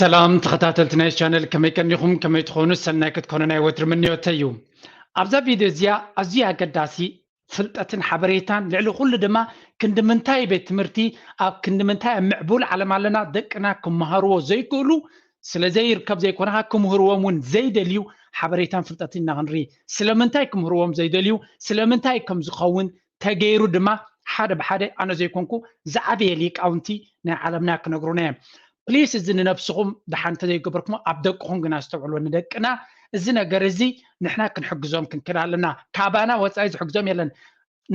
ሰላም ተኸታተልቲ ናይ ቻነል፣ ከመይ ቀኒኹም? ከመይ ትኾኑ? ሰናይ ክትኮኑ ናይ ወትሪ ምንዮተይ እዩ። ኣብዛ ቪድዮ እዚኣ ኣዝዩ ኣገዳሲ ፍልጠትን ሓበሬታን፣ ልዕሊ ኩሉ ድማ ክንዲ ምንታይ ቤት ትምህርቲ ኣብ ክንዲ ምንታይ ኣብ ምዕቡል ዓለም ኣለና ደቅና ክመሃርዎ ዘይክእሉ፣ ስለ ዘይርከብ ዘይኮነ፣ ክምህርዎም እውን ዘይደልዩ ሓበሬታን ፍልጠትን ኢና ክንርኢ። ስለምንታይ ክምህርዎም ዘይደልዩ፣ ስለምንታይ ከም ዝኸውን ተገይሩ ድማ ሓደ ብሓደ ኣነ ዘይኮንኩ ዝዓበየ ሊቃውንቲ ናይ ዓለምና ክነግሩና እዮም። ፕሊስ፣ እዚ ንነብስኹም ደሓን እንተዘይገበርኩሞ ኣብ ደቅኹም ግና ኣስተውዕልዎ። ንደቅና እዚ ነገር እዚ ንሕና ክንሕግዞም ክንክእል ኣለና። ካባና ወፃኢ ዝሕግዞም የለን።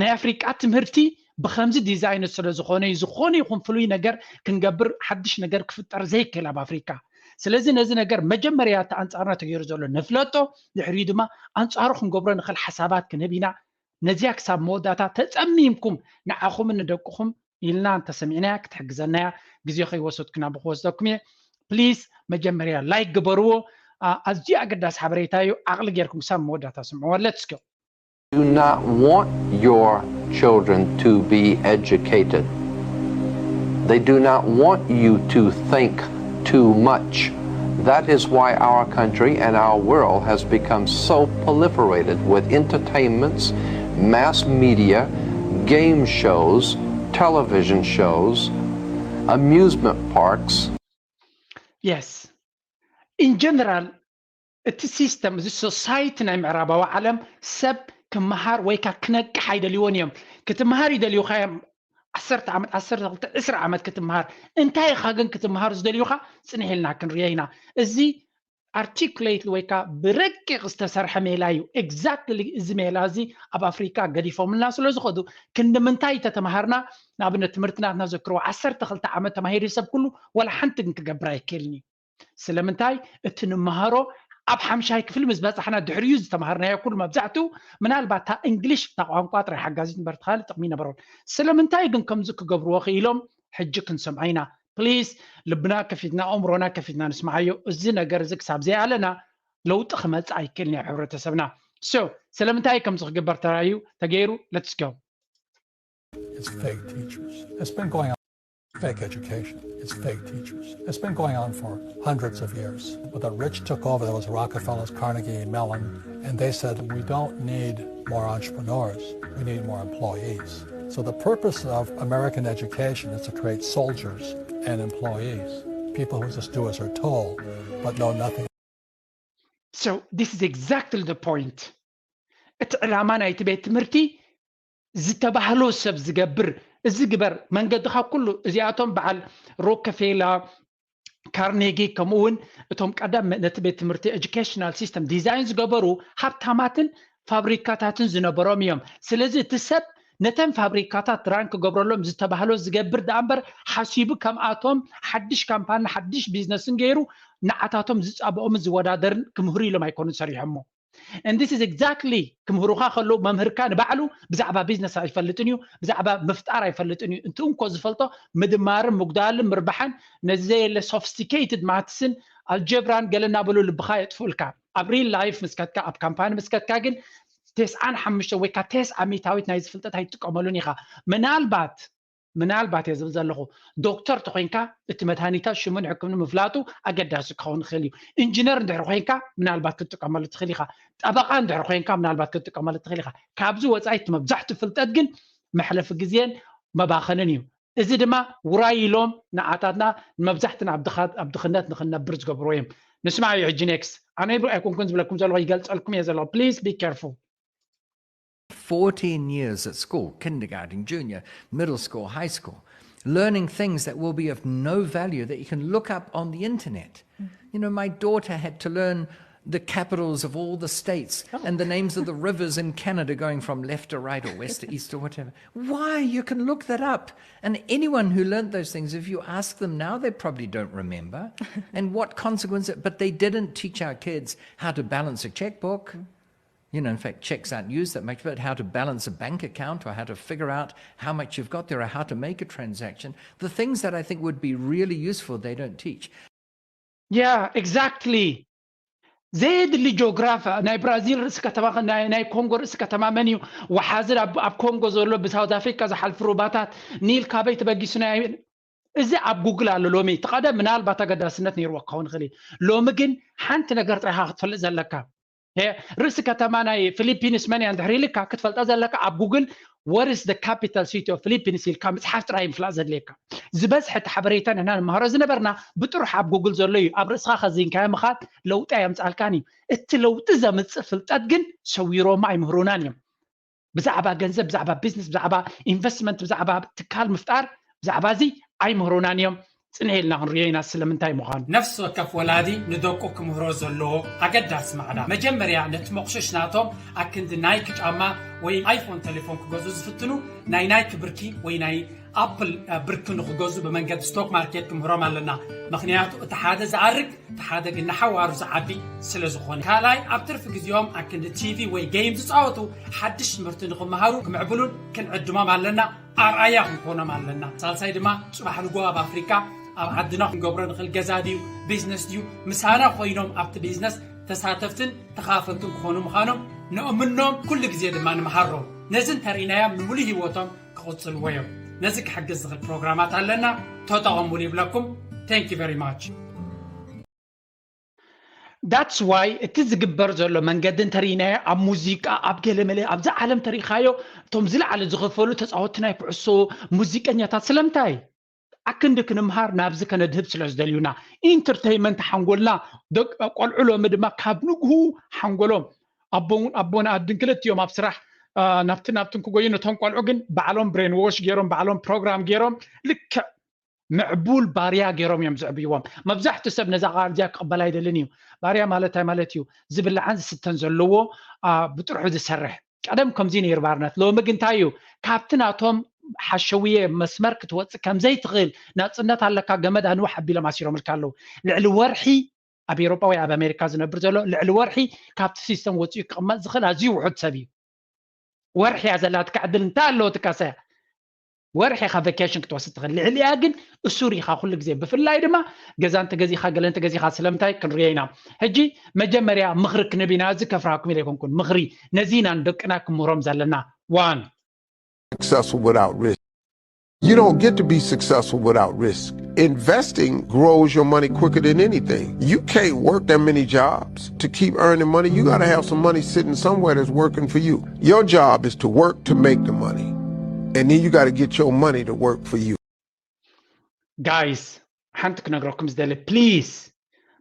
ናይ ኣፍሪቃ ትምህርቲ ብኸምዚ ዲዛይን ስለ ዝኾነ እዩ፣ ዝኾነ ይኹን ፍሉይ ነገር ክንገብር፣ ሓድሽ ነገር ክፍጠር ዘይክእል ኣብ ኣፍሪካ። ስለዚ ነዚ ነገር መጀመርያ እቲ ኣንጻርና ተገይሩ ዘሎ ንፍለጦ፣ ድሕሪኡ ድማ ኣንጻሩ ክንገብሮ ንኽእል ሓሳባት ክንህብ ኢና። ነዚኣ ክሳብ መወዳእታ ተጸሚምኩም ንዓኹምን ንደቅኹም ኢልና እንተሰሚዕናያ ክትሕግዘናያ። ግዜ ከይወሰድኩ ናብ ክወስደኩም እየ። ፕሊስ መጀመርያ ላይክ ግበርዎ። ኣ-፣ ኣዝዩ ኣገዳሲ ሓበሬታ እዩ። ዓቕሊ ጌርኩም ክሳብ መወዳእታ ስምዕዎ። Let's go። Do not want your children to be educated. They do not want you to think too much. That is why our country and our world has become so proliferated with entertainments, mass media, game shows, television shows, amusement parks. Yes. In general, እቲ ሲስተም እዚ፣ ሶሳይቲ ናይ ምዕራባዊ ዓለም ሰብ ክመሃር ወይ ከዓ ክነቅሕ ኣይደልይዎን እዮም። ክትመሃር ይደልዩኻ እዮም። ዓሰርተ ዓመት፣ ዓሰርተ ክልተ፣ ዕስራ ዓመት ክትመሃር። እንታይ ኢኻ ግን ክትመሃር ዝደልዩኻ? ፅንሕ ኢልና ክንሪኦ ኢና። እዚ ኣርቲኩሌትሊ ወይ ከዓ ብረቂቕ ዝተሰርሐ ሜላ እዩ። ኤግዛክትሊ እዚ ሜላ እዚ ኣብ ኣፍሪካ ገዲፎምልና ስለ ዝኸዱ፣ ክንዲ ምንታይ ተተምሃርና፣ ንኣብነት ትምህርቲ ናትና ዘክርዎ ዓሰርተ ክልተ ዓመት ተማሂሩ ሰብ ኩሉ ዋላ ሓንቲ ግን ክገብር ኣይክእልን እዩ። ስለምንታይ? እቲ ንመሃሮ ኣብ ሓምሻይ ክፍሊ ምስ በፃሕና ድሕሪኡ ዝተምሃርናዮ ኩሉ መብዛሕትኡ፣ ምናልባት እታ እንግሊሽ እታ ቋንቋ ጥራይ ሓጋዚት እምበር እቲ ካልእ ጥቕሚ ይነበሮን። ስለምንታይ ግን ከምዚ ክገብርዎ ክኢሎም? ሕጂ ክንሰምዖ ኢና። ፕሊስ፣ ልብና ከፊትና ኣእምሮና ከፊትና ንስምዓዮ። እዚ ነገር እዚ ክሳብ ዘይኣለና ለውጢ ክመፅእ ኣይክእልን እዩ ኣብ ሕብረተሰብና። So ስለምንታይ ከምዚ ክግበር ተራዩ ተገይሩ? Let's go። It's fake teachers. It's been going on. Fake education. It's fake teachers. It's been going on for hundreds of years. But the rich took over. There was Rockefellers, Carnegie, Mellon, and they said, "We don't need more entrepreneurs. We need more employees." So the purpose of American education is to create soldiers and employees, people who just do as they're told, but know nothing. So this is exactly the point. እቲ ዕላማ ናይቲ ቤት ትምህርቲ ዝተባህሎ ሰብ ዝገብር፣ እዚ ግበር፣ መንገድኻ ኩሉ፣ እዚኣቶም በዓል ሮከፌላ፣ ካርኔጊ፣ ከምኡ እውን እቶም ቀደም ነቲ ቤት ትምህርቲ ኤጁኬሽናል ሲስተም ዲዛይን ዝገበሩ ሃብታማትን ፋብሪካታትን ዝነበሮም እዮም። ስለዚ እቲ ሰብ ነተን ፋብሪካታት ራን ክገብረሎም ዝተባህሎ ዝገብር ደኣ እምበር፣ ሓሲቡ ከምኣቶም ሓድሽ ካምፓኒ ሓድሽ ቢዝነስን ገይሩ ንዓታቶም ዝፃበኦምን ዝወዳደርን ክምህሩ ኢሎም ኣይኮኑን ሰሪሖሞ። And this is exactly፣ ክምህሩኻ ከለዉ መምህርካ ንባዕሉ ብዛዕባ ቢዝነስ ኣይፈልጥን እዩ፣ ብዛዕባ ምፍጣር ኣይፈልጥን እዩ። እቲ እንኮ ዝፈልጦ ምድማርን ምጉዳልን ምርባሕን፣ ነዚ ዘየለ ሶፊስቲኬትድ ማትስን ኣልጀብራን ገለ እናበሉ ልብኻ የጥፍኡልካ። ኣብ ሪል ላይፍ ምስ ከድካ፣ ኣብ ካምፓኒ ምስ ከድካ ግን ተስዓን ሓሙሽተ ወይ ከዓ ተስዓ ሚእታዊት ናይዚ ፍልጠት ኣይትጥቀመሉን ኢኻ። ምናልባት ምናልባት እየ ዝብል ዘለኹ፣ ዶክተር ተኮይንካ እቲ መድሃኒታት ሽሙን ሕክምኑ ምፍላጡ ኣገዳሲ ክኸውን ይኽእል እዩ። ኢንጂነር እንድሕር ኮይንካ ምናልባት ክትጥቀመሉ ትኽእል ኢኻ። ጠበቓ እንድሕር ኮይንካ ምናልባት ክትጥቀመሉ ትኽእል ኢኻ። ካብዚ ወፃኢ እቲ መብዛሕትኡ ፍልጠት ግን መሕለፊ ግዜን መባኸንን እዩ። እዚ ድማ ውራይ ኢሎም ንዓታትና ንመብዛሕትና ኣብ ድኻ- ኣብ ድኽነት ንኽንነብር ዝገብርዎ እዮም። ንስማዕ እዩ ሕጂ ኔክስት። ኣነ ኣይኮንኩን ዝብለኩም ዘለኹ፣ ይገልፀልኩም እየ ዘለኹ። Please be careful። fourteen years at school, kindergarten, junior, middle school, high school, learning things that will be of no value that you can look up on the internet. You know, my daughter had to learn the capitals of all the states and the names of the rivers in Canada going from left to right or west to east or whatever. Why? You can look that up. And anyone who learnt those things, if you ask them now, they probably don't remember. And what consequence? But they didn't teach our kids how to balance a checkbook. You know, in fact, checks aren't used that much, but how to balance a bank account or how to figure out how much you've got there or how to make a transaction. The things that I think would be really useful, they don't teach. Yeah, exactly. ዘየድሊ ጂኦግራፊ ናይ ብራዚል ርእሲ ከተማ፣ ናይ ናይ ኮንጎ ርእሲ ከተማ መን እዩ? ወሓዚ ኣብ ኣብ ኮንጎ ዘሎ ብሳውዝ ኣፍሪካ ዝሓልፍ ሩባታት፣ ኒል ካበይ ተበጊሱ? ናይ እዚ ኣብ ጉግል ኣሎ። ሎሚ እቲ ቀደም ምናልባት ኣገዳስነት ነይርዎ ክኸውን ይኽእል እዩ። ሎሚ ግን ሓንቲ ነገር ጥራይ ኢኻ ክትፈልጥ ዘለካ። እ፣ ርእሲ ከተማ ናይ ፊሊፒንስ መን እያ እንድሕር ኢልካ ክትፈልጣ ዘለካ ኣብ ጉግል what is the capital city of Philippines ኢልካ ምጽሓፍ ጥራይ ምፍላጥ ዘድልየካ። ዝበዝሐ እቲ ሓበሬታ ንሕና ንመሃሮ ዝነበርና ብጥሩሕ ኣብ ጉግል ዘሎ እዩ። ኣብ ርእስኻ ከዚንካዮ ምኻድ ለውጢ ኣየምጻልካን እዩ። እቲ ለውጢ ዘምጽእ ፍልጠት ግን ሰዊሮማ ኣይምህሩናን እዮም። ብዛዕባ ገንዘብ፣ ብዛዕባ ቢዝነስ፣ ብዛዕባ ኢንቨስትመንት፣ ብዛዕባ ትካል ምፍጣር፣ ብዛዕባ እዚ ኣይምህሩናን እዮም። ጽንሕ ኢልና ክንሪኦ ኢና ስለምንታይ ምዃኑ። ነፍሲ ወከፍ ወላዲ ንደቁ ክምህሮ ዘለዎ ኣገዳሲ ማዕዳ፣ መጀመርያ ነቲ መቑሽሽ ናቶም ኣክንዲ ናይክ ጫማ ወይ ኣይፎን ቴሌፎን ክገዝኡ ዝፍትኑ ናይ ናይክ ብርኪ ወይ ናይ ኣፕል፣ እ፣ ብርኪ ንክገዝኡ ብመንገዲ ስቶክ ማርኬት ክምህሮም ኣለና። ምኽንያቱ እቲ ሓደ ዝኣርግ እቲ ሓደ ግን ንሓዋሩ ዝዓቢ ስለ ዝኾነ። ካልኣይ፣ ኣብ ትርፊ ግዜኦም ኣክንዲ ቲቪ ወይ ጌም ዝጻወቱ ሓድሽ ትምህርቲ ንክመሃሩ ክምዕብሉን ክንዕድሞም ኣለና። ኣርኣያ ክንኮኖም ኣለና። ሳልሳይ ድማ ጽባሕ ንግሆ ኣብ ኣፍሪካ ኣብ ዓድና ክንገብሮ ንኽእል ገዛ ድዩ ቢዝነስ ድዩ ምሳና ኮይኖም ኣብቲ ቢዝነስ ተሳተፍትን ተኻፈልትን ክኾኑ ምዃኖም ንእምኖም፣ ኩሉ ግዜ ድማ ንመሃሮም። ነዚ እንተርኢናዮም ንምሉእ ህይወቶም ክቕጽልዎ እዮም። ነዚ ክሕግዝ ዝኽእል ፕሮግራማት ኣለና፣ ተጠቐሙሉ ይብለኩም። Thank you very much። That's why እቲ ዝግበር ዘሎ መንገዲ እንተርኢናዮ ኣብ ሙዚቃ፣ ኣብ ገለመለ፣ ኣብዚ ዓለም ተሪኢኻዮ እቶም ዝለዓለ ዝኸፈሉ ተጻወትቲ ናይ ኩዕሶ፣ ሙዚቀኛታት ስለምንታይ? ኣክንዲ ክንምሃር ናብዚ ከነድህብ ስለ ዝደልዩና። ኢንተርቴይመንት ሓንጎልና፣ ደቅ-፣ ቆልዑ ሎሚ ድማ ካብ ንግሁ ሓንጎሎም ኣቦን ኣቦን ኣድን ክልቲኦም ኣብ ስራሕ፣ አ፣ ናብቲ ናብትን ክጎዩ ነቶም ቆልዑ ግን ባዕሎም ብሬን ዎሽ ገይሮም ባዕሎም ፕሮግራም ገይሮም ልክዕ ምዕቡል ባርያ ገይሮም እዮም ዝዕብይዎም። መብዛሕትኡ ሰብ ነዛ ቃል እዚኣ ክቕበል ኣይደልን እዩ። ባርያ ማለት እንታይ ማለት እዩ? ዝብላዕን ዝስተን ዘለዎ፣ አ፣ ብጥርሑ ዝሰርሕ። ቀደም ከምዚ ነይሩ ባርነት። ሎሚ ግን እንታይ እዩ? ካብቲ ናቶም ሓሸውየ መስመር ክትወፅእ ከምዘይትኽእል፣ ናፅነት ኣለካ፣ ገመድ ኣንውሕ ኣቢሎም ኣሲሮምልካ ኣለዉ። ልዕሊ ወርሒ ኣብ ኤውሮጳ ወይ ኣብ ኣሜሪካ ዝነብር ዘሎ ልዕሊ ወርሒ ካብቲ ሲስተም ወፂኡ ክቕመጥ ዝኽእል ኣዝዩ ውሑድ ሰብ እዩ። ወርሒ እያ ዘላትካ ዕድል እንታይ ኣለዎ ትካሰያ? ወርሒ ኢኻ ቫኬሽን ክትወስድ ትኽእል። ልዕሊኣ ግን እሱር ኢኻ ኩሉ ግዜ። ብፍላይ ድማ ገዛ እንተገዚኻ፣ ገለ እንተገዚኻ፣ ስለምንታይ ክንሪኦ ኢና። ሕጂ መጀመርያ ምኽሪ ክንብ ኢና። እዚ ከፍርሃኩም ኢለ ኣይኮንኩን። ምኽሪ ነዚ ኢና ንደቅና ክምህሮም ዘለና። ዋን። Successful without risk. You don't get to be successful without risk. Investing grows your money quicker than anything. You can't work that many jobs to keep earning money. You gotta have some money sitting somewhere that's working for you. Your job is to work to make the money. And then you gotta get your money to work for you. ጋይስ፣ ሓንቲ ክነግረኩም ዝደሊ፣ ፕሊዝ፣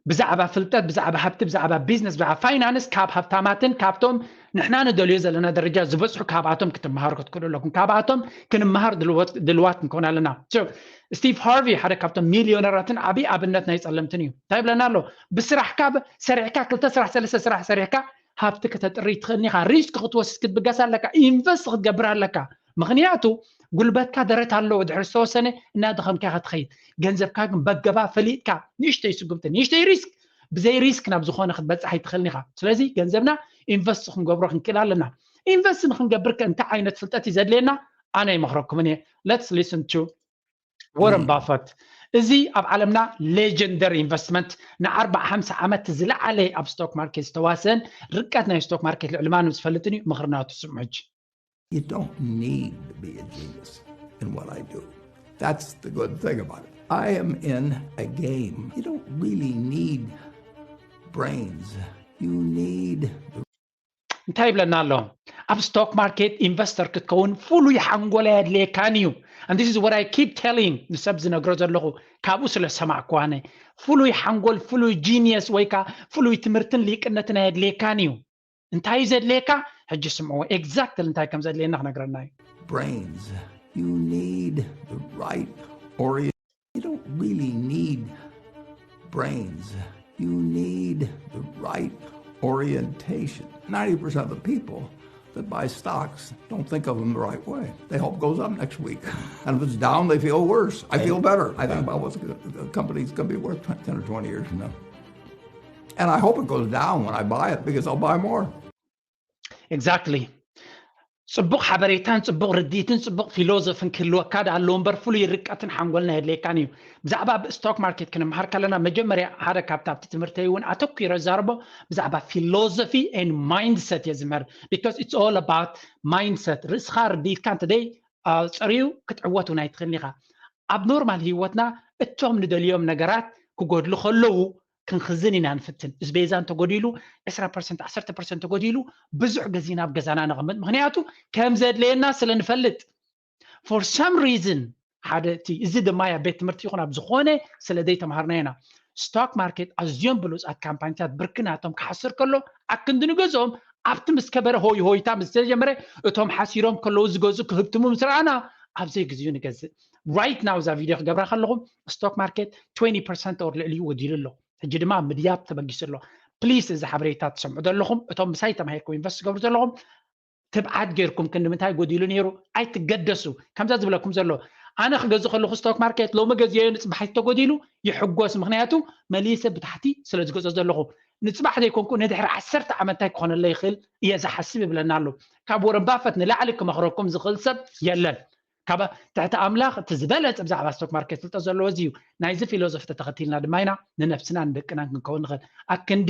ብዛዕባ ፍልጠት፣ ብዛዕባ ሃብቲ፣ ብዛዕባ ቢዝነስ፣ ብዛዕባ ፋይናንስ ካብ ሃብታማትን ካብቶም ንሕና ንደልዮ ዘለና ደረጃ ዝበጽሑ ካብኣቶም ክትመሃሩ ክትክእሉ ኣለኩም። ካብኣቶም ክንመሃር ድልወት-፣ ድልዋት ንኮን ኣለና። So፣ ስቲቭ ሃርቪ ሓደ ካብቶም ሚልዮነራትን ዓብዪ ኣብነት ናይ ጸለምትን እዩ። እንታይ ይብለና ኣሎ? ብስራሕካ ብ-፣ ሰሪሕካ ክልተ ስራሕ፣ ሰለስተ ስራሕ ሰሪሕካ ሃብቲ ከተጥሪ ትኽእልኒ ኢኻ። ሪስክ ክትወስድ ክትብገስ ኣለካ። ኢንቨስት ክትገብር ኣለካ። ምኽንያቱ ጉልበትካ ደረት ኣለዎ። ድሕሪ ዝተወሰነ እናደኸምካ ኢኻ ትኸይድ። ገንዘብካ ግን በገባ ፈሊጥካ ንእሽተይ ስጉምቲ፣ ንእሽተይ ሪስክ፣ ብዘይ ሪስክ ናብ ዝኾነ ክትበጽሕ ኣይትኽእልን ኢኻ። ስለዚ ገንዘብና ኢንቨስት ክንገብሮ ክንክእል ኣለና። ኢንቨስት ንክንገብር ከ እንታይ ዓይነት ፍልጠት እዩ ዘድልየና? ኣነ ይመኽረኩምን እየ። Let's listen to ወረን ባፈት። እዚ ኣብ ዓለምና ሌጀንደሪ ኢንቨስትመንት ንኣርባዓ ሓምሳ ዓመት ዝለዓለ ኣብ ስቶክ ማርኬት ዝተዋሰን ርቀት ናይ ስቶክ ማርኬት ልዕሊ ማንም ዝፈልጥን እዩ። ምኽሪ ናቱ ስምዑ ሕጂ። You don't need to be a genius in what I do. That's the good thing about it. I am in a game. You don't really need brains. You need the እንታይ ይብለና ኣሎ? ኣብ ስቶክ ማርኬት ኢንቨስተር ክትከውን ፍሉይ ሓንጎል ኣየድልየካን እዩ። And this is what I keep telling ንሰብ ዝነግሮ ዘለኹ፣ ካብኡ ስለ ዝሰማዕኩ ኣነ። ፍሉይ ሓንጎል፣ ፍሉይ ጂኒየስ ወይ ከዓ ፍሉይ ትምህርትን ሊቅነትን ኣየድልየካን እዩ። እንታይ እዩ ዘድልየካ? ሕጂ ስምዕዎ ኤግዛክትሊ እንታይ ከም ዘድልየና ክነግረና እዩ። Brains. You need the right orientation. You don't really need brains. You need the right orientation. Ninety percent of the people that buy stocks don't think of them the right way. They hope it goes up next week. And if it's down, they feel worse. I feel better. I think about what the company's gonna be worth ten or twenty years from now. And I hope it goes down when I buy it because I'll buy more. Exactly. ጽቡቕ ሓበሬታን ጽቡቕ ርድኢትን ጽቡቕ ፊሎዞፍን ክህልወካ ደኣ ኣለዎ እምበር ፍሉይ ርቀትን ሓንጎልን ኣየድልየካን እዩ። ብዛዕባ ኣብ ስቶክ ማርኬት ክንምሃር ከለና መጀመርያ ሓደ ካብቲ ኣብቲ ትምህርተይ እውን ኣተኲረ ዝዛረቦ ብዛዕባ ፊሎዞፊ and ማይንድሰት እየ ዝምህር። Because it's all about mindset. ርእስኻ ርድኢትካ እንተደይ፣ አ፣ ጸርዩ ክትዕወት እውን ኣይትኽእልን ኢኻ። ኣብ ኖርማል ህይወትና እቶም ንደልዮም ነገራት ክጎድሉ ከለዉ ክንኽዝን ኢና ንፍትን። እስቤዛ እንተጎዲሉ፣ ዕስራ ፐርሰንት፣ ዓሰርተ ፐርሰንት ተጎዲሉ፣ ብዙሕ ገዚና ኣብ ገዛና ነቐምጥ። ምኽንያቱ ከም ዘድለየና ስለ ንፈልጥ። For some reason ሓደ እቲ፣ እዚ ድማ ኣብ ቤት ትምህርቲ ይኹን ኣብ ዝኾነ ስለ ዘይተምሃርና ኢና። ስቶክ ማርኬት ኣዝዮም ብሉፃት ካምፓኒታት ብርኪ ናቶም ክሓስር ከሎ ኣክንዲ ንገዝኦም ኣብቲ ምስ ከበረ ሆይ ሆይታ ምስ ተጀመረ እቶም ሓሲሮም ከለዉ ዝገዝኡ ክህብትሙ ምስ ረኣና ኣብ ዘይግዚኡ ንገዝእ። Right now እዛ ቪድዮ ክገብራ ከለኹም ስቶክ ማርኬት twenty percent or ልዕሊኡ ወዲሉ ኣሎ። ሕጂ ድማ ኣብ ምድያብ ተበጊሱ ኣሎ። ፕሊስ እዚ ሓበሬታ ትሰምዑ ዘለኹም እቶም ምሳይ ተማሂርኩም ኢንቨስት ትገብሩ ዘለኹም ትብዓት ጌርኩም ክንዲ ምንታይ ጎዲሉ ነይሩ ኣይትገደሱ። ከምዛ ዝብለኩም ዘሎ ኣነ ክገዝእ ከለኹ ስቶክ ማርኬት ሎሚ ገዚኦዮ ንፅባሕ ተጎዲሉ ይሕጎስ። ምኽንያቱ መሊሰ ብታሕቲ ስለ ዝገዝኦ ዘለኹ ንፅባሕ ዘይኮንኩ ንድሕሪ ዓሰርተ ዓመት እንታይ ክኾነለይ ይኽእል እየ ዝሓስብ ይብለና ኣሎ። ካብ ወረን ባፈት ንላዕሊ ክመኽረኩም ዝኽእል ሰብ የለን። ካብ ትሕቲ ኣምላኽ እቲ ዝበለጸ ብዛዕባ ስቶክ ማርኬት ፍልጠት ዘለዎ እዚ እዩ። ናይዚ ፊሎዞፊ ተተኸቲልና ድማ ኢና ንነብስና ንደቅናን ክንከውን ንኽእል። ኣክንዲ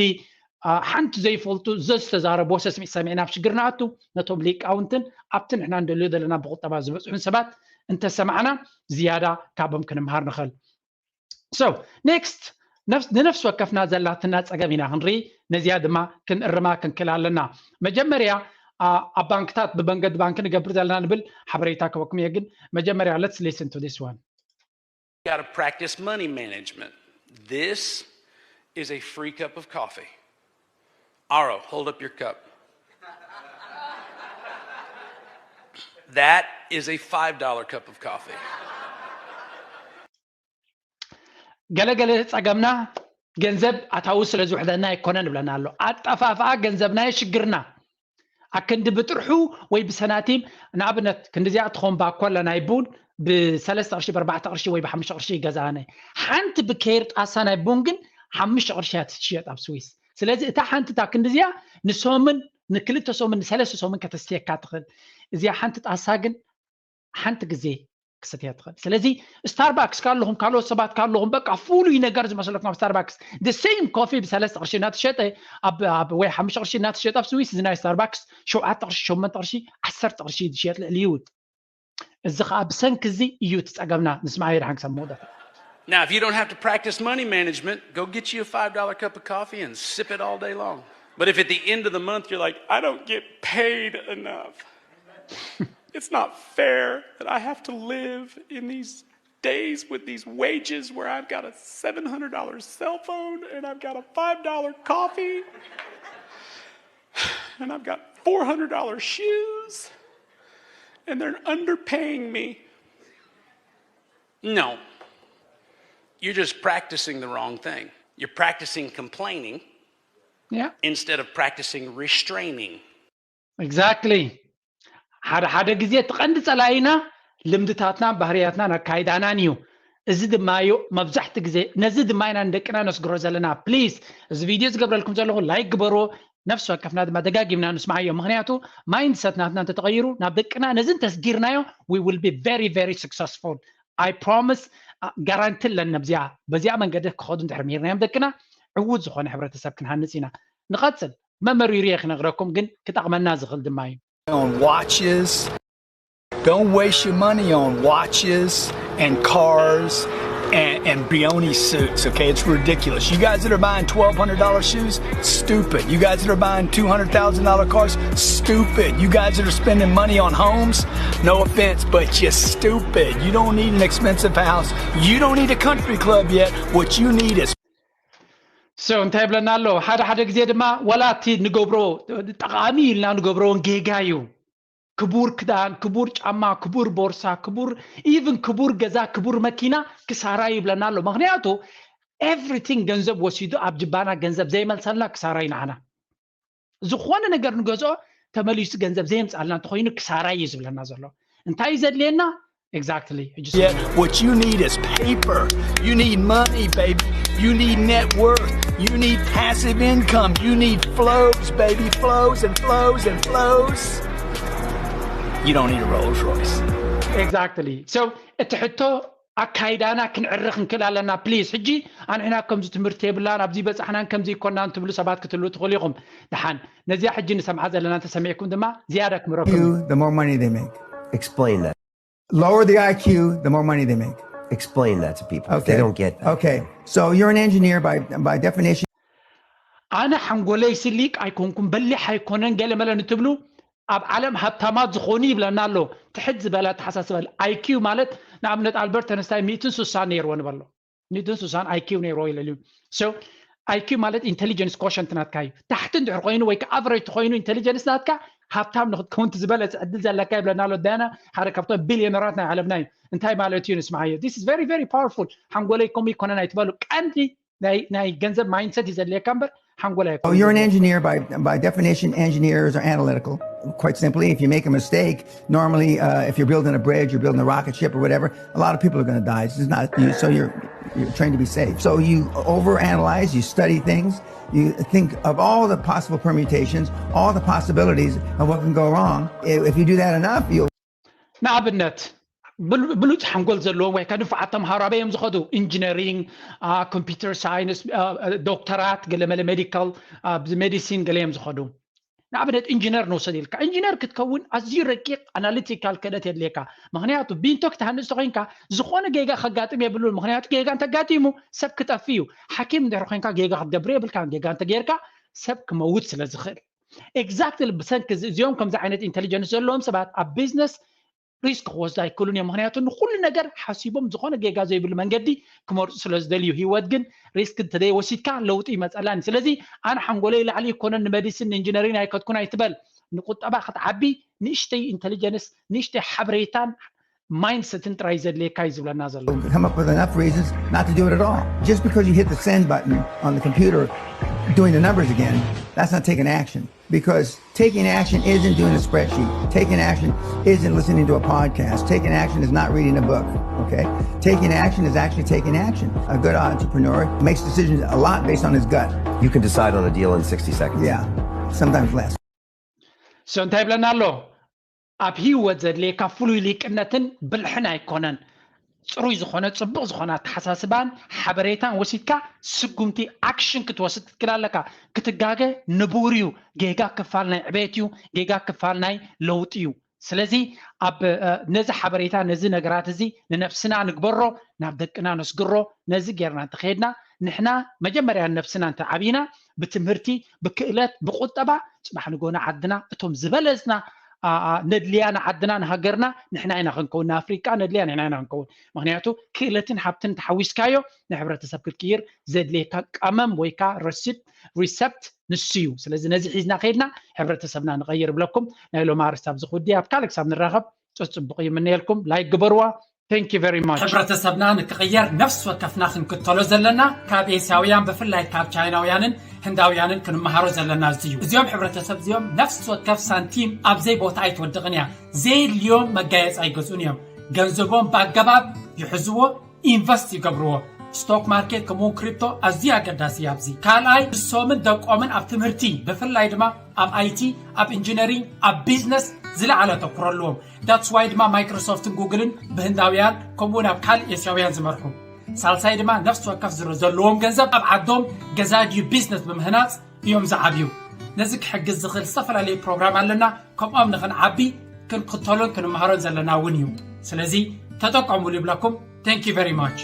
ሓንቲ ዘይፈልጡ ዘዝተዛረብዎ ሰስሚዕ ሰሚዕና ኣብ ሽግር ንኣቱ። ነቶም ሊቃውንትን ኣብቲ ንሕና እንደልዮ ዘለና ብቁጠባ ዝበፅሑን ሰባት እንተሰማዕና ዝያዳ ካቦም ክንምሃር ንኽእል። So next ንነፍሲ ወከፍና ዘላትና ፀገም ኢና ክንርኢ፣ ነዚኣ ድማ ክንእርማ ክንክእል ኣለና። መጀመርያ ኣብ ባንክታት ብመንገዲ ባንኪ ንገብር ዘለና ንብል ሓበሬታ ክበኩም እየ፣ ግን መጀመርያ let's listen to this one. Got to practice money management. This is a free cup of coffee. Aro, hold up your cup. That is a five dollar cup of coffee. ገለገለ ፀገምና ገንዘብ ኣታዊ ስለ ዝውሕደና ኣይኮነን ይብለና ኣሎ። ኣጠፋፍኣ ገንዘብና የሽግርና። ኣክንዲ ብጥርሑ ወይ ብሰናቲም ንኣብነት ክንዲዚኣ ትኾን ባኮ ኣላ ናይ ቡን ብሰለስተ ቅርሺ ብኣርባዕተ ቅርሺ ወይ ብሓሙሽተ ቅርሺ ይገዛእነ። ሓንቲ ብኬር ጣሳ ናይ ቡን ግን ሓሙሽተ ቅርሺ እያ ትሽየጥ ኣብ ስዊስ። ስለዚ እታ ሓንቲ እታ ክንዲዚኣ ንሶምን ንክልተ ሶምን ንሰለስተ ሶምን ከተስትየካ ትኽእል። እዚኣ ሓንቲ ጣሳ ግን ሓንቲ ግዜ ክሰትያ ትኽእል። ስለዚ ስታርባክስ ካለኹም ካልኦት ሰባት ካለኹም በቃ ፍሉይ ነገር ዝመስለኩም ኣብ ስታርባክስ the same coffee ብሰለስተ ቅርሺ እናተሸጠ ኣብ ወይ ሓሙሽተ ቅርሺ እናተሸጠ ኣብ ስዊስ እዚ ናይ ስታርባክስ ሸውዓተ ቅርሺ ሸሞንተ ቅርሺ ዓሰርተ ቅርሺ ዝሸጥ ልዕሊ ይውጥ። እዚ ከዓ ብሰንኪ እዚ እዩ እቲ ፀገምና። ንስማዕ ይድሓን ክሳብ መወዳእታ። Now, if you don't have to practice money management, go get you a five dollar cup of coffee and sip it all day long. But if at the end of the month you're like, I don't get paid enough, it's not fair that I have to live in these days with these wages where I've got a seven hundred dollar cell phone and I've got a five dollar coffee and I've got four hundred dollar shoes and they're underpaying me. No. You're just practicing the wrong thing. You're practicing complaining Yeah. instead of practicing restraining. Exactly. ሓደ ሓደ ግዜ እቲ ቀንዲ ፀላኢና ልምድታትናን ባህርያትናን ኣካይዳናን እዩ። እዚ ድማ እዩ መብዛሕቲ ግዜ ነዚ ድማ ኢና ንደቅና ነስግሮ ዘለና። ፕሊዝ እዚ ቪድዮ ዝገብረልኩም ዘለኹ ላይክ ግበርዎ። ነፍሲ ወከፍና ድማ ደጋጊምና ንስማዓዮ። ምክንያቱ ማይንድሰት ናትና እንተተቐይሩ ናብ ደቅና ነዚ እንተስጊርናዮ we will be very very successful. I promise. ጋራንቲ ኣለኒ ኣብዚኣ። በዚኣ መንገዲ ክኸዱ እንድሕር ምሂርናዮም ደቅና ዕዉት ዝኾነ ሕብረተሰብ ክንሃንፅ ኢና። ንቐፅል። መመሪሩ እየ ክነግረኩም ግን ክጠቕመና ዝኽእል ድማ እዩ። On watches. Don't waste your money on watches and cars and, and Brioni suits, okay? It's ridiculous. You guys that are buying twelve hundred dollar shoes, stupid. You guys that are buying two hundred thousand dollar cars, stupid. You guys that are spending money on homes, no offense, but you're stupid. You don't need an expensive house. You don't need a country club yet. What you need is So እንታይ ይብለና ኣሎ? ሓደ ሓደ ግዜ ድማ ዋላ እቲ ንገብሮ ጠቓሚ ኢልና ንገብሮውን ጌጋ እዩ። ክቡር ክዳን፣ ክቡር ጫማ፣ ክቡር ቦርሳ፣ ክቡር ኢቭን ክቡር ገዛ፣ ክቡር መኪና ክሳራ ይብለና ኣሎ። ምክንያቱ ኤቭሪቲንግ ገንዘብ ወሲዱ ኣብ ጅባና ገንዘብ ዘይመልሰልና ክሳራ እዩ ንዓና። ዝኾነ ነገር ንገዝኦ ተመሊሱ ገንዘብ ዘየምፃልና እንተኮይኑ ክሳራ እዩ ዝብለና ዘሎ። እንታይ እዩ ዘድልየና? Exactly. Yet what you need is paper. You need money, baby. You need net worth. You need passive income. You need flows, baby. Flows and flows and flows. You don't need a Rolls Royce. Exactly. So እቲ ሕቶ ኣካይዳና ክንዕሪ ክንክእል ኣለና ፕሊዝ። ሕጂ ኣንሕና ከምዚ ትምህርቲ የብላን ኣብዚ በፃሕናን ከምዚ ይኮናን ትብሉ ሰባት ክትህልዉ ትኽእሉ ኢኹም። ደሓን ነዚኣ ሕጂ ንሰምዓ ዘለና እንተሰሚዕኩም ድማ ዝያዳ ክምረኩም እዩ። The more money they make. Explain that. Lower the I Q, the more money they make. Explain that to people if they Okay. don't get that. Okay. So you're an engineer by by definition. ኣነ ሓንጎለይ ስሊቅ ኣይኮንኩም፣ በሊሕ ኣይኮነን፣ ገለ መለ ንትብሉ፣ ኣብ ዓለም ሃብታማት ዝኾኑ ይብለና ኣሎ። ትሕት ዝበለ ኣተሓሳስባ። I Q ማለት ንኣብነት ኣልበርት ኣንስታይን ሚእትን ስሳን ነይርዎ ንበሎ። ሚእትን ስሳን I Q ነይርዎ ኢለ ልዩ። So I Q ማለት intelligence quotient ናትካ እዩ። ታሕቲ እንድሕር ኮይኑ ወይ ከዓ average ኮይኑ intelligence ናትካ፣ ሃብታም ንክትከውን እቲ ዝበለፀ ዕድል ዘለካ ይብለና ኣሎ። ዳና ሓደ ካብቶም ቢልዮነራት ናይ ዓለምና እዩ። እንታይ ማለት እዩ ንስማዓዮ። This is very very powerful። ሓንጎለይ ከምኡ ይኮነን ኣይትበሉ። ቀንዲ ናይ ናይ ገንዘብ mindset እዩ ዘድልየካ እምበር ሓንጎል Oh, you're an ኣይኮነን። Engineer by by definition. Engineers are analytical. Quite simply, if you make a mistake, normally, uh, if you're building a bridge, you're building a rocket ship or whatever, a lot of people are going to die. It's not you, so you're you're trying to be safe. So you overanalyze, you study things, you think of all the possible permutations, all the possibilities of what can go wrong. If if you do that enough, you'll ንኣብነት ብሉ- ብሉፅ ሓንጎል ዘለዎም ወይ ከዓ ንፉዓት ተምሃሮ ኣበይ እዮም ዝኸዱ? ኢንጂነሪንግ፣ ኮምፒውተር ሳይንስ፣ ዶክተራት፣ ገለመለ ሜዲካል፣ ሜዲሲን ገለ እዮም ዝኸዱ። ንኣብነት ኢንጂነር ንውሰድ ኢልካ፣ ኢንጂነር ክትከውን ኣዝዩ ረቂቕ ኣናሊቲካል ክእለት የድልየካ። ምክንያቱ ቢንቶ ክትሃንፅ ተኮይንካ ዝኾነ ጌጋ ከጋጥም የብሉን። ምክንያቱ ጌጋ እንተጋጢሙ ሰብ ክጠፍ እዩ። ሓኪም እንድሕር ኮይንካ ጌጋ ክትገብር የብልካ። ጌጋ እንተጌርካ ሰብ ክመውት ስለ ዝኽእል። ኤግዛክትሊ ብሰንኪ እዚ እዚኦም ከምዚ ዓይነት ኢንቴሊጀንስ ዘለዎም ሰባት ኣብ ቢዝነስ ሪስክ ክወስዱ ኣይክእሉን እዮም። ምክንያቱ ንኩሉ ነገር ሓሲቦም ዝኾነ ጌጋ ዘይብሉ መንገዲ ክመርፁ ስለ ዝደልዩ። ህይወት ግን ሪስክ እንተዘይወሲድካ ለውጢ ይመፀላን። ስለዚ ኣነ ሓንጎለይ ላዕሊ ይኮነን ንመዲሲን ንኢንጂነሪን ኣይከድኩን ኣይትበል። ንቁጠባ ክትዓቢ ንእሽተይ ኢንቴሊጀንስ ንእሽተይ ሓበሬታን ማይንድሰትን ጥራይ ዘድልየካ እዩ ዝብለና ዘሎ። Come up with enough reasons not to do it at all. Just because you hit the send button on the computer doing the numbers again, that's not taking action. Because taking action isn't doing a spreadsheet. Taking action isn't listening to a podcast. Taking action is not reading a book. Okay? Taking action is actually taking action. A good entrepreneur makes decisions a lot based on his gut. You can decide on a deal in sixty seconds. Yeah, sometimes less. So እንታይ ይብለና ኣሎ? ኣብ ህይወት ዘድልየካ ፍሉይ ሊቅነትን ብልሕን ኣይኮነን። ፅሩይ ዝኾነ ፅቡቕ ዝኾነ ኣተሓሳስባን ሓበሬታን ወሲድካ ስጉምቲ ኣክሽን ክትወስድ ትክል ኣለካ። ክትጋገ ንቡር እዩ። ጌጋ ክፋል ናይ ዕቤት እዩ። ጌጋ ክፋል ናይ ለውጢ እዩ። ስለዚ ኣብ ነዚ ሓበሬታ ነዚ ነገራት እዚ ንነብስና ንግበሮ፣ ናብ ደቅና ነስግሮ። ነዚ ጌርና እንተኸድና ንሕና መጀመርያ ነብስና እንተዓብና ብትምህርቲ ብክእለት ብቁጠባ ፅባሕ ንጎና ዓድና እቶም ዝበለፅና ነድልያ ንዓድና ንሃገርና ንሕና ኢና ክንከውን፣ ንኣፍሪቃ ነድልያ ንሕና ኢና ክንከውን። ምክንያቱ ክእለትን ሃብትን ተሓዊስካዮ ንሕብረተሰብ ክትቅይር ዘድልየካ ቀመም ወይካ ረሲፕት ሪሰፕት ንሱ እዩ። ስለዚ ነዚ ሒዝና ከይድና ሕብረተሰብና ንቀይር ብለኩም ናይ ሎማ ኣርስታ ኣብዚ ክውዲ ኣብ ካልእ ክሳብ ንራኸብ ፅፅቡቅ ይምነየልኩም። ላይክ ግበርዋ። Thank you very much። ሕብረተሰብና ንክቕየር ነፍሲ ወከፍና ክንክተሎ ዘለና ካብ ኤስያውያን ብፍላይ ካብ ቻይናውያንን ህንዳውያንን ክንመሃሮ ዘለና እዚ እዩ። እዚኦም ሕብረተሰብ እዚኦም ነፍሲ ወከፍ ሳንቲም ኣብዘይ ቦታ ኣይትወድቕን እያ። ዘየድልዮም መጋየፂ ኣይገዝኡን እዮም። ገንዘቦም ብኣገባብ ይሕዝዎ፣ ኢንቨስት ይገብርዎ። ስቶክ ማርኬት ከምኡውን ክሪፕቶ ኣዝዩ ኣገዳሲ እዩ ኣብዚ። ካልኣይ ንሶምን ደቆምን ኣብ ትምህርቲ ብፍላይ ድማ ኣብ ኣይቲ ኣብ ኢንጂነሪንግ ኣብ ቢዝነስ ዝለዓለ ኣተኩሮ ኣለዎም። ዳትስ ዋይ ድማ ማይክሮሶፍትን ጉግልን ብህንዳውያን ከምኡውን ኣብ ካልእ ኤስያውያን ዝመርሑ። ሳልሳይ ድማ ነፍሲ ወከፍ ዝረ ዘለዎም ገንዘብ ኣብ ዓዶም ገዛ ድዩ ቢዝነስ ብምህናፅ እዮም ዝዓብዩ። ነዚ ክሕግዝ ዝኽእል ዝተፈላለዩ ፕሮግራም ኣለና። ከምኦም ንኽንዓቢ ክንክተሎን ክንመሃሮን ዘለና እውን እዩ። ስለዚ ተጠቀሙሉ ይብለኩም። Thank you very much።